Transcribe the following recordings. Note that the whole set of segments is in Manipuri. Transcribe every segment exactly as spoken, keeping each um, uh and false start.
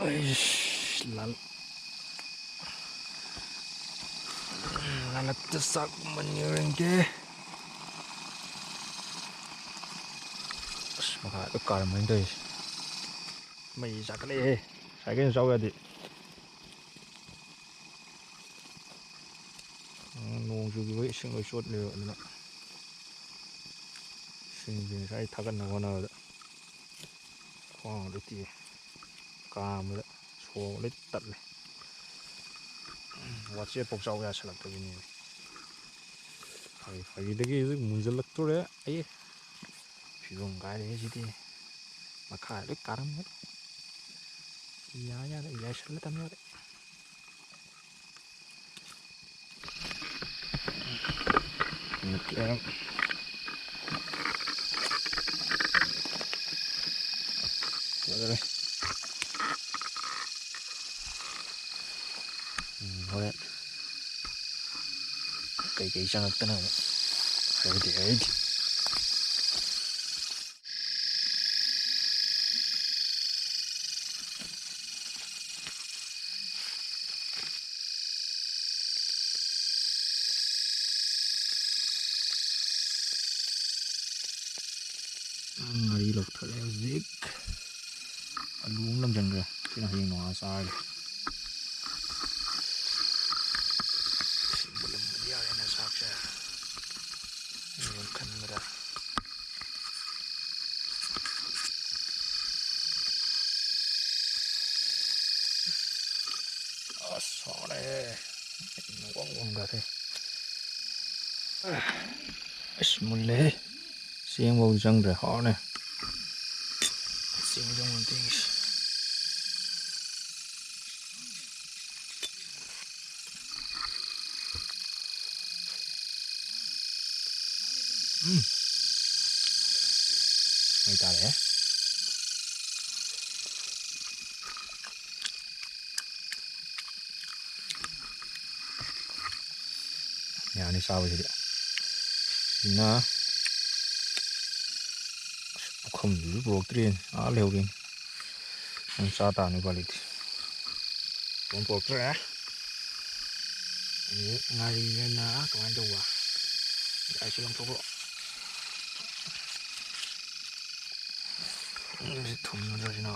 ꯑꯩꯁ, ꯂꯥꯜ-, ꯂꯥꯂꯛꯇ ꯆꯥꯛ ꯃꯨꯟ ꯌꯦꯡꯒꯦ꯫ ꯑꯁ, ꯃꯈꯥꯗ ꯀꯥꯔꯝꯃꯅꯤ ꯇꯧꯔꯤꯁꯦ꯫ ꯃꯩ ꯆꯥꯛꯈꯠꯂꯛꯑꯦꯍꯦ꯫ ꯉꯁꯥꯏꯒꯩꯅ ꯆꯥꯎ ꯌꯥꯗꯦ꯫ ꯅꯣꯡ ꯆꯨꯈꯤꯕꯒꯤ ꯏꯁꯤꯡ ꯂꯣꯏ ꯆꯣꯠꯂꯦꯕ꯫ ꯑꯗꯨꯅ ꯏꯁꯤꯡꯁꯦ ꯉꯁꯥꯏ ꯊꯥꯒꯠꯅꯕ ꯍꯣꯠꯅꯕꯗ ꯈ꯭ꯋꯥꯡ ꯂꯣꯏ ꯇꯦꯛꯑꯦ꯫ ꯀꯥꯝꯕꯗ ꯁꯣꯔ ꯂꯣꯏ ꯇꯠꯂꯦ꯫ ꯋꯥꯆꯦꯠ ꯐꯥꯎ ꯆꯥꯎ ꯌꯥꯁꯜꯂꯛꯇꯕꯤꯅꯦꯃꯤ꯫ ꯐꯥꯒꯤ ꯐꯥꯒꯤꯗꯒꯤ ꯍꯧꯖꯤꯛ ꯃꯨꯟꯖꯜꯂꯛꯇꯣꯔꯦ꯫ ꯑꯩ ꯐꯤꯕꯝ ꯀꯥꯏꯔꯦꯍꯦ ꯁꯤꯗꯤ꯫ ꯃꯈꯥ ꯂꯣꯏ ꯀꯥꯔꯝꯃꯦ꯫ ꯌꯥ ꯌꯥꯔꯦ, ꯌꯥꯏꯁꯜꯂ ꯊꯝ ꯌꯥꯔꯦ꯫ ꯐꯖꯔꯦ꯫ ꯎꯝ, ꯍꯣꯔꯦꯟ ꯀꯩꯀꯩ ꯆꯪꯉꯛꯇꯅ ꯑꯃꯨꯛ ꯍꯥꯏꯗꯤ ꯍꯥꯏꯗꯤ꯫ ꯉꯥꯔꯤ ꯂꯧꯊꯔꯦ ꯍꯧꯖꯤꯛ꯫ ꯑꯂꯨ ꯑꯃ ꯂꯪꯁꯤꯟꯈ꯭ꯔꯦ꯫ ꯁꯤꯅ ꯍꯌꯦꯡ ꯅꯣꯡꯉꯥꯜꯂ ꯆꯥꯔꯒꯦ꯫ ꯁꯤ ꯃꯨꯜꯂꯝꯃꯗꯤ ꯌꯥꯔꯦꯅꯦ ꯆꯥꯛꯁꯦ꯫ ꯑꯩꯅ ꯈꯟꯕꯗ꯫ ꯑꯁ, ꯍꯥꯎꯔꯦ꯫ ꯋꯪ ꯋꯪ ꯀꯥꯈꯠꯂꯦ꯫ ꯑꯁ, ꯃꯨꯜꯂꯦꯍꯦ꯫ ꯆꯦꯡꯐꯥꯎꯗꯤ ꯆꯪꯗ꯭ꯔꯦ꯫ ꯍꯥꯎꯔꯅꯦ꯫ ꯆꯦꯡ ꯆꯪꯕ ꯇꯦꯡꯁꯤ꯫ ꯎꯝ꯫ ꯃꯩ ꯇꯥꯔꯦꯍꯦ꯫ ꯌꯥꯅꯤ ꯆꯥꯕꯁꯤꯗꯤ꯫ ꯁꯤꯅ ꯑꯁ ꯄꯨꯈꯝꯗꯨꯁꯨ ꯄꯨꯔꯛꯇ꯭ꯔꯦꯅꯦ꯫ ꯑꯥ ꯂꯩꯍꯧꯔꯦꯅꯦ꯫ ꯑꯗꯨꯝ ꯆꯥ ꯇꯥꯕꯅꯤ, ꯎꯄꯥꯏ ꯂꯩꯇꯦ꯫ ꯊꯣꯡ ꯄꯨꯔꯛꯇ꯭ꯔꯦ꯫ ꯑꯗꯩ ꯉꯥꯔꯤꯗꯅ ꯀꯃꯥꯏꯅ ꯇꯧꯕ? ꯌꯥꯏꯁꯨ ꯂꯪꯊꯣꯛꯈ꯭ꯔꯣ꯫ ꯎꯝ, ꯁꯤ ꯊꯨꯝ ꯅꯠꯇ꯭ꯔꯁꯤꯅ꯫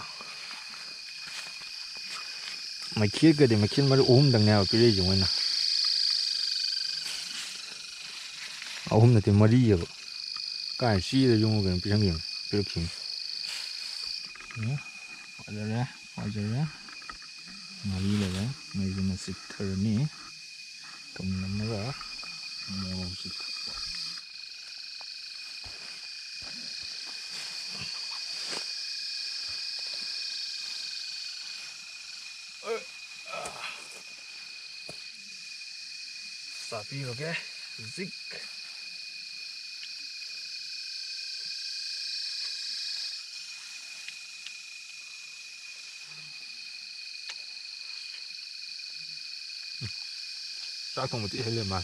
ꯃꯩꯈꯦꯠꯀꯗꯤ ꯃꯩꯈꯦꯠ ꯃꯔꯨ ꯑꯍꯨꯝꯗꯪꯅꯦ ꯍꯥꯏꯕ ꯄꯤꯔꯛꯏꯁꯦ ꯃꯣꯏꯅ꯫ ꯑꯍꯨꯝ ꯅꯠꯇꯦ, ꯃꯔꯤꯑꯕ꯫ ꯀꯥꯏ ꯆꯦꯗ ꯌꯣꯝꯃ ꯀꯩꯅꯣ ꯄꯤꯔꯝꯈꯤꯕꯅꯤ, ꯄꯤꯔꯛꯈꯤꯕꯅꯤ꯫ ꯎꯝ, ꯐꯖꯔꯦ, ꯐꯖꯔꯦ꯫ ꯉꯥꯔꯤ ꯂꯩꯔꯦ, ꯃꯩꯁꯤꯅ ꯆꯤꯛꯊꯔꯅꯤ꯫ ꯊꯨꯝ ꯅꯝꯃꯒ ꯃꯣꯔꯣꯛꯁꯤ ꯊꯛꯄ꯫ ꯆꯥꯕꯤꯔꯒꯦ ꯍꯧꯖꯤꯛ꯫ ꯆꯥꯛ ꯊꯣꯡꯕ ꯊꯤ ꯍꯩ ꯂꯩꯔꯝꯃꯦ꯫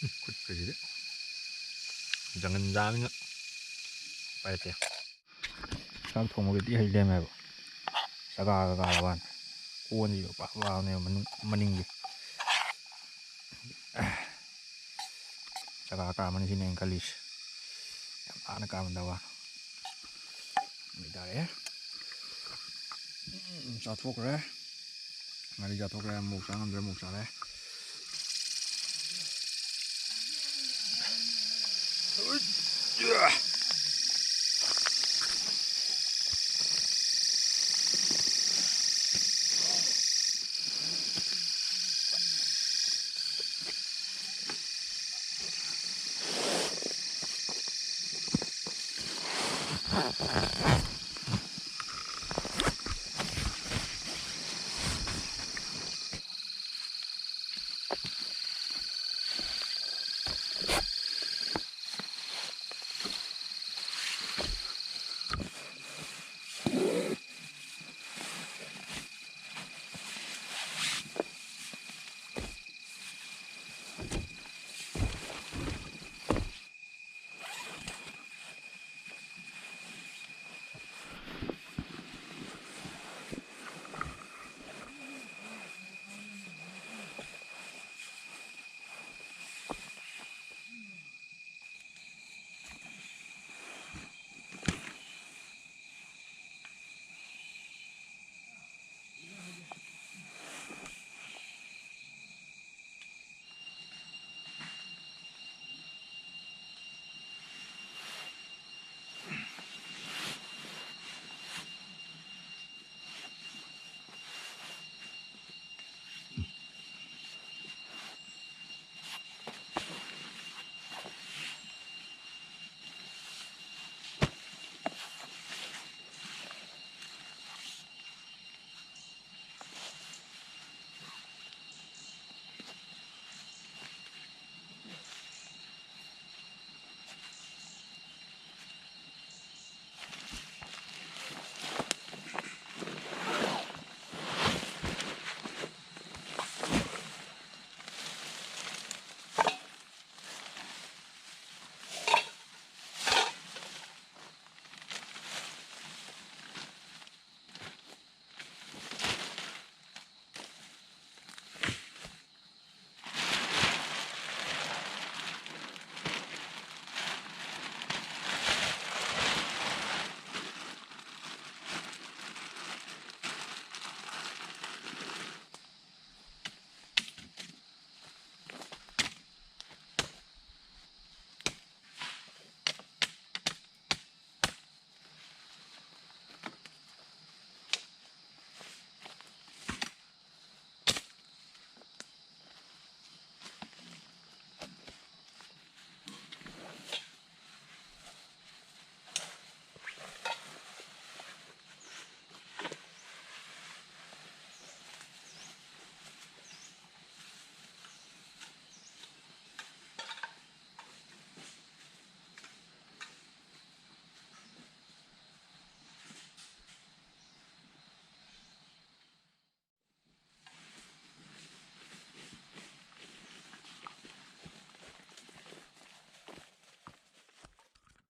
ꯎꯝ, ꯈꯨꯠꯀꯁꯤꯗꯤ ꯖꯪꯒꯜ ꯆꯥꯕꯅꯤꯅ ꯎꯄꯥꯏ ꯂꯩꯇꯦ꯫ ꯆꯥꯛ ꯊꯣꯡꯕꯒꯗꯤ ꯍꯩ ꯂꯩꯔꯝꯃꯦꯕ꯫ ꯆꯒꯥ ꯆꯒꯥ ꯋꯥꯅꯤ꯫ ꯀꯣꯟꯁꯤꯁꯨ ꯄꯥꯛ ꯂꯥꯎꯅꯦꯕ ꯃꯅꯨꯡ, ꯃꯅꯤꯡꯒꯤ꯫ ꯆꯒꯥ ꯀꯥꯝꯕꯅꯤ ꯁꯤꯅꯦ ꯑꯩꯅ ꯈꯜꯂꯤꯁꯦ꯫ ꯌꯥꯝ ꯂꯥꯞꯅ ꯀꯥꯝꯃꯝꯗꯕ ꯋꯥꯅꯤ꯫ ꯅꯨꯃꯤꯠ ꯇꯥꯔꯦ꯫ ꯎꯝ, ꯆꯥꯊꯣꯛꯈ꯭ꯔꯦ꯫ ꯉꯥꯔꯤ ꯆꯥꯊꯣꯛꯈ꯭ꯔꯦ꯫ ꯃꯣꯔꯣꯛ ꯆꯥ ꯉꯝꯗ꯭ꯔꯦ, ꯃꯣꯔꯣꯛ ꯆꯥꯔꯦ꯫